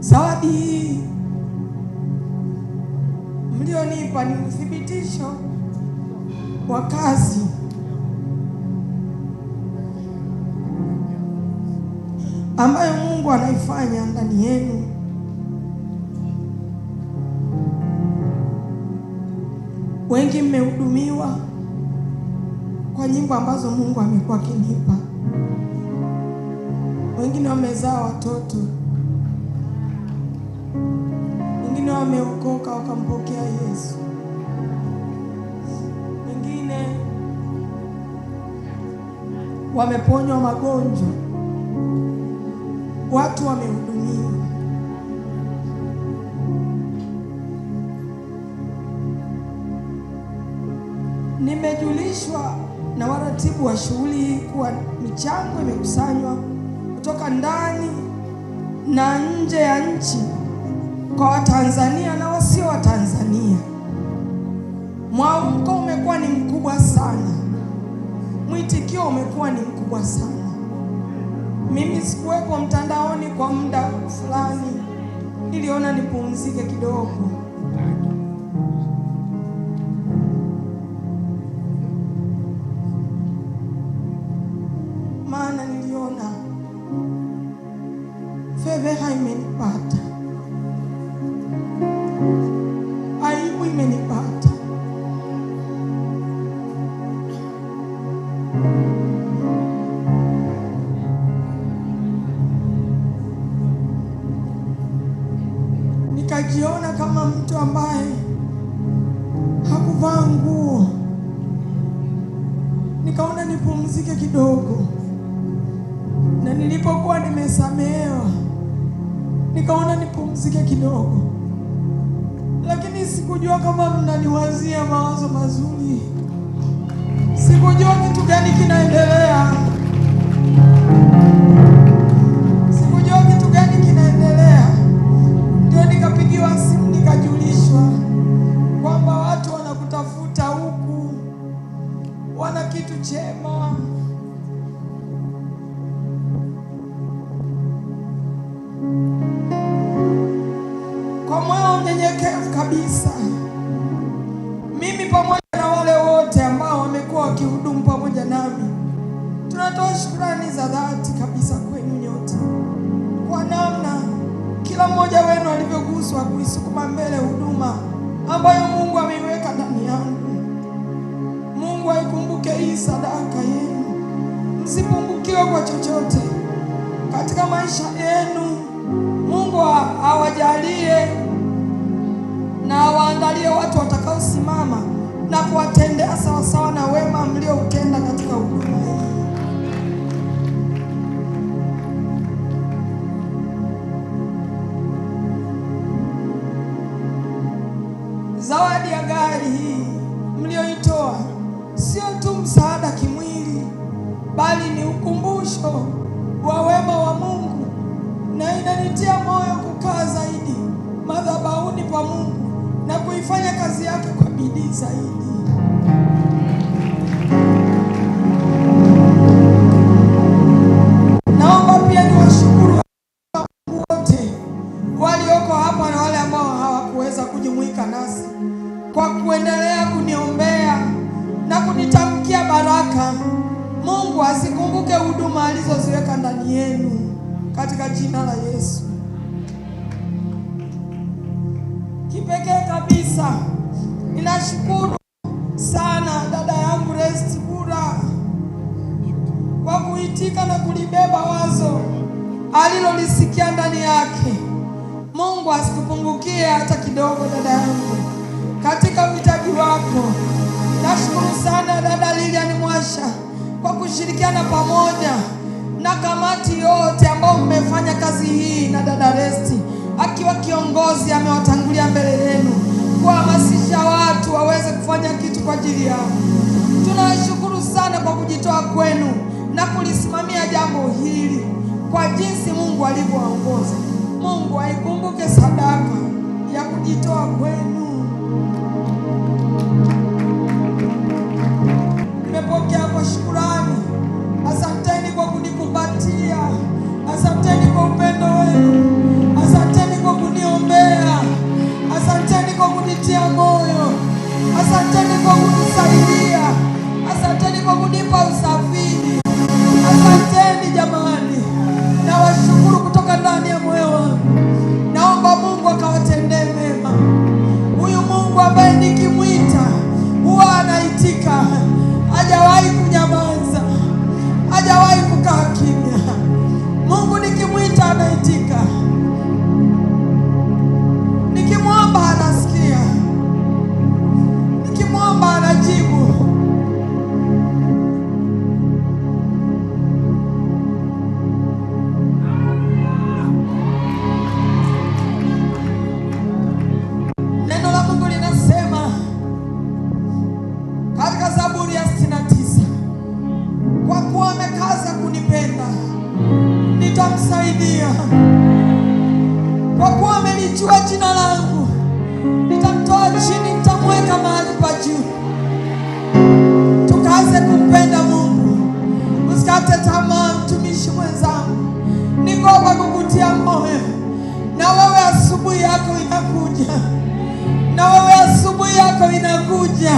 Zawadi hii mlionipa ni uthibitisho wa kazi ambayo Mungu anaifanya ndani yenu. Wengi mmehudumiwa kwa nyimbo ambazo Mungu amekuwa akinipa. Wengine wamezaa watoto, wengine wameokoka wakampokea Yesu, wengine wameponywa magonjwa, watu wamehudumiwa. Nimejulishwa na waratibu wa shughuli hii kuwa michango imekusanywa kutoka ndani na nje ya nchi kwa Watanzania na wasio Watanzania. Mwamko umekuwa ni mkubwa sana, mwitikio umekuwa ni mkubwa sana. Mimi sikuwepo mtandaoni kwa muda fulani, niliona nipumzike kidogo. Maana niliona fedheha imenipata, aibu imenipata. Nikajiona kama mtu ambaye hakuvaa nguo, nikaona nipumzike kidogo. Na nilipokuwa nimesamehewa, nikaona nipumzike kidogo, lakini sikujua kama mnaniwazia mawazo mazuri, sikujua kitu gani kinaendelea, sikujua kitu gani kinaendelea. Ndio nikapigiwa simu nikajulishwa kwamba watu wanakutafuta huku, wana kitu chema. Kwa moyo mnyenyekevu kabisa, mimi pamoja na wale wote ambao wamekuwa wakihudumu pamoja nami, tunatoa shukrani za dhati kabisa kwenu nyote kwa namna kila mmoja wenu alivyoguswa kuisukuma mbele huduma ambayo Mungu ameiweka ndani yangu. Mungu aikumbuke hii sadaka yenu, msipungukiwe kwa chochote katika maisha yenu. Mungu awajalie na awaandalie watu watakaosimama na kuwatendea sawasawa na wema mlioutenda katika huduma hii. Zawadi ya gari hii mlioitoa sio tu msaada kimwili, bali ni ukumbusho wa wema wa Mungu, na inanitia moyo kukaa zaidi madhabahuni pa Mungu na kuifanya kazi yake kwa bidii zaidi. Naomba pia niwashukuru wote walioko hapa na wale ambao hawakuweza kujumuika nasi kwa kuendelea kuniombea na kunitamkia baraka. Mungu azikumbuke huduma alizoziweka ndani yenu katika jina la Yesu. Kipekee kabisa ninashukuru sana dada yangu Rest Bura kwa kuitika na kulibeba wazo alilolisikia ndani yake. Mungu asikupungukie hata kidogo, dada yangu, katika uhitaji wako. Nashukuru sana dada Lilian Mwasha kwa kushirikiana pamoja na kamati yote ambao mmefanya kazi hii, na dada Resti akiwa kiongozi amewatangulia mbele yenu kuhamasisha watu waweze kufanya kitu kwa ajili yao. Tunashukuru sana kwa kujitoa kwenu na kulisimamia jambo hili kwa jinsi Mungu alivyowaongoza. Mungu aikumbuke sadaka ya kujitoa kwenu. Nimepokea kwa shukrani. Asanteni kwa kunikumbatia, asanteni kwa upendo wenu, asanteni. Atakusaidia kwa kuwa amelijua jina langu. Nitamtoa chini, nitamweka mahali pa juu. Tukaze kumpenda Mungu, usikate tamaa, mtumishi mwenzangu. Niko hapa kukutia moyo, na wewe asubuhi yako inakuja, na wewe asubuhi yako inakuja.